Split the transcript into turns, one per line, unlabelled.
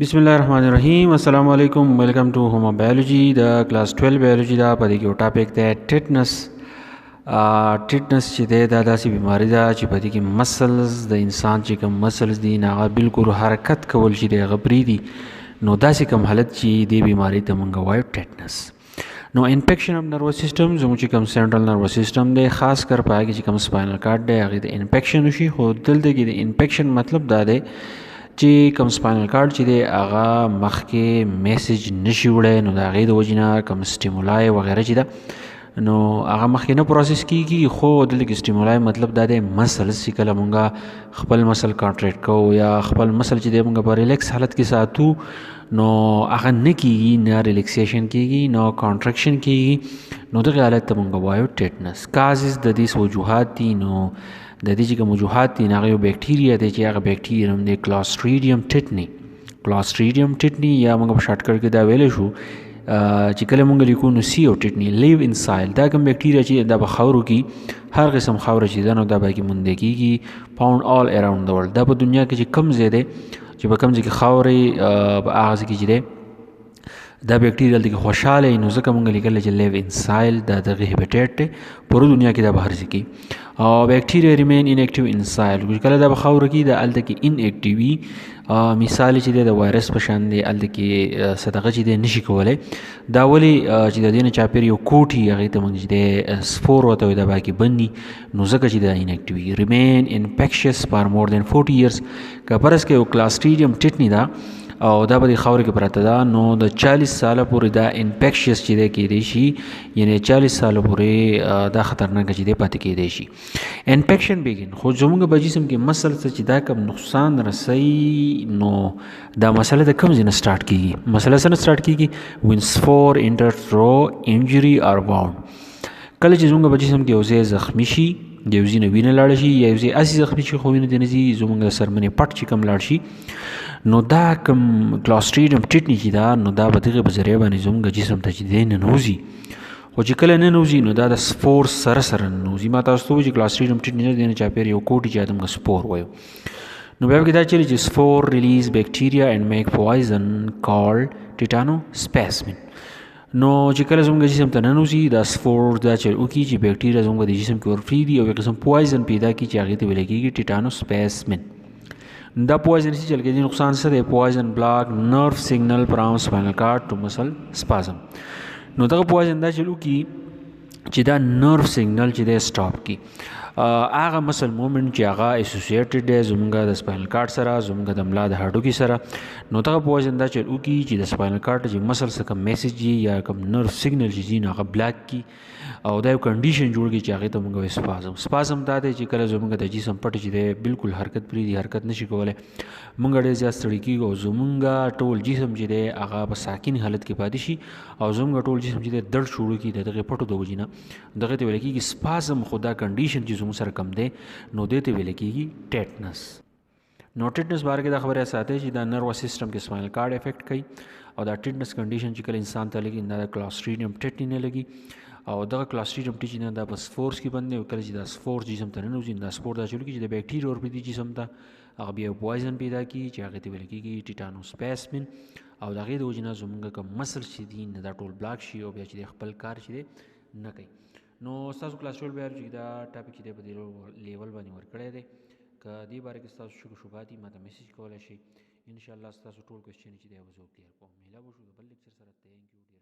بسم الله الرحمن الرحیم. السلام علیکم. Welcome to Huma biology. د کلاس 12 بیولوژي دا په دې کې یو ټاپک دی، ټیټنس. ټیټنس چې دی دا داسې بیماري ده چې په دې کې مسلز د انسان چې کوم مسلز دي نو هغه بالکل حرکت کول چې دی هغه پرېږدي. نو داسې کوم حالت چې دې بیماري ته مونږ وایو ټیټنس. نو انفیکشن اف نروس سیستم، زموږ چې کوم سنټرل نروس سیستم دی، خاص کر په هغې کې چې کوم سپاینل کارډ دی هغې ته انفیکشن وشي. خو دلته کې د انفیکشن مطلب دا دی چې کوم سپاینل کارډ چې دی هغه مخکې میسج نشي وړی، نو د هغې د وجې نه کوم سټیمولای وغیره چې ده نو هغه مخکې نه پروسس کیږي. خو دلته کې سټیمولای مطلب دا دی مسلز چې کله مونږ خپل مسل کانټریکټ کوو یا خپل مسل چې دی مونږ په ریلیکس حالت کې ساتو نو هغه نه کیږي، نه ریلیکسیشن کیږي نه کانټریکشن کیږي. نو دغه حالت ته مونږ وایو ټیټنس. کازز د دې وجوهات دي. نو د دې چې کوم وجوهات دي هغه یو بیکټیریا دی چې هغه بیکټیریا نوم دی کلاسټریډیم ټیټنی. کلاسټریډیم ټیټنی یا موږ په شارټکټ کې دا ویلی شو چې کله مونږ لیکو نو سی او ټیټنی لیو ان سایل. دا کوم بیکټیریا چې دا په خاورو کې هر قسم خاوره چې ده نو دا به کې موندل کېږي. فاوند آل اراوند د ورلډ. دا په دنیا کې چې کوم ځای دی چې په کوم ځای کې خاورې په هغه ځای کې چې دی دا بیکټیریا دلته کې خوشحاله وي. نو ځکه مونږ لیکل چې لیو ان سایل دا دغه هیبیټیټ دی، پوره دنیا کې دا به هر ځای کې. او بیکټیریا ریمین ان اکټیو ان سایل، کله دا په خاوره کې دا هلته کې ان اکټیو وي. مثال چې دی د وایرس په شان دی، هلته کې صدقه چې دی نشي کولی. دا ولې چې د دې نه چاپېر یو کوټي هغې ته مونږ چې دی سپور ورته وایو دا پکې بند، نو ځکه چې دا ان اکټیو وي. ریمین انفیکشس فار مور دین 40 ایئرس. که فرض کې یو کلاسټریډیم ټیټنی ده او دا په دې خاورې کې پرته ده نو د 40 ساله پورې دا انفیکشس چې دی کېدی شي، یعنې 40 ساله پورې دا خطرناک چې دی پاتې کېدی شي. انفیکشن بیګن. خو زموږ په جسم کې مسل څه چې دا کوم نقصان رسوي نو دا مسله د کوم ځای نه سټارټ کېږي؟ مسله څنګه سټارټ کېږي؟ When spore enter through injury or wound. کله چې زموږ په جسم کې یو ځای زخمي شي، د یو ځای نه وینه لاړه شي یا یو ځای هسې زخمي شي خو وینه دې نه ځي، زموږ د څرمنې پټ چې کوم لاړ شي نو دا کوم کلاسټریډیم ټیټنی چې ده نو دا به دغې په ذریعه باندې زموږ جسم ته چې دی ننوځي. خو چې کله ننوځي نو دا د سپور سره سره ننوځي. ما تاسو ته وویل چې کلاسټریډیم ټیټنی نه دی نه چاپېر یو کوټي چې موږ سپور وایو. نو بیا پکې دا چلی چې سپور ریلیز بیکټیریا اینډ میک پوایزن کالډ ټیټانوسپاسمین. نو چې کله زموږ جسم ته ننوځي دا سپور دا چل وکړي چې بیکټیریا زموږ د جسم کې ورپرېږدي او یو قسم پوایزن پیدا کړي چې هغې ته ویل کېږي ټیټانوسپاسمین. دا پوایزن څه چل کېږي؟ نقصان څه دی؟ پوایزن بلاک نرف سیګنل فرام سپاینل کارډ ټو مسل سپازم. نو دغه پوایزن دا چل وکړي چې دا نرف سیګنل چې دی سټاپ کړي. هغه مسل مومنټ چې هغه اسوسیټډ دی زموږ د سپاینل کارډ سره، زموږ د ملا د هډوکي سره، نو دغه پوایزن دا چل وکړي چې د سپاینل کارډ چې مسل څخه کوم میسج وي یا کوم نرف سیګنل چې ځي نو هغه بلاک کړي او دا یو کنډیشن جوړ کړي چې هغې ته موږ وایو سپازم. سپازم دا دی چې کله زموږ د جسم پټ چې دی بالکل حرکت پرېږدي، حرکت نشي کولی، موږ ډېر زیات ستړي کېږو او زموږ ټول جسم چې دی هغه په ساکن حالت کې پاتې شي او زموږ ټول جسم چې دی درد شروع کړي د دغې پټو د وجې نه، دغې ته ویل کېږي سپازم. خو دا کنډیشن چې زموږ سره کم دی نو دې ته ویل کېږي ټیټنس. نو ټیټنس باره کې دا خبره ساتي چې دا نروس سیستم کې سپاینل کارډ افیکټ کوي او دا ټیټنس کنډیشن چې کله انسان ته لګي دا کلاسټریډیم ټیټنی نه لګي او دغه کلاسټریډیم ټیټنی نه دا په سپورس کې بند دی او کله چې دا سپورس جسم ته ننوځي دا سپور دا چلو کېږي چې د بیکټیریا ورپرېږدي جسم ته، هغه بیا یو پوایزن پیدا کړي چې هغې ته ویل کېږي ټیټانوسپاسمین او د هغې د وجې نه زموږ کوم مسل چې دي نه دا ټول بلاک شي او بیا چې دی خپل کار چې دی نه کوي. نو ستاسو کلاس 12 بیولوژي کې دا ټاپک چې دی په دې لیول باندې ورکړی دی. که دې باره کې ستاسو شک شبهه دي ما ته میسج کولی شئ. انشاءالله ستاسو ټول کوېسچن چې دی به زه کلیر کوم. هیله به شو د بل لیکچر سره. Thank you.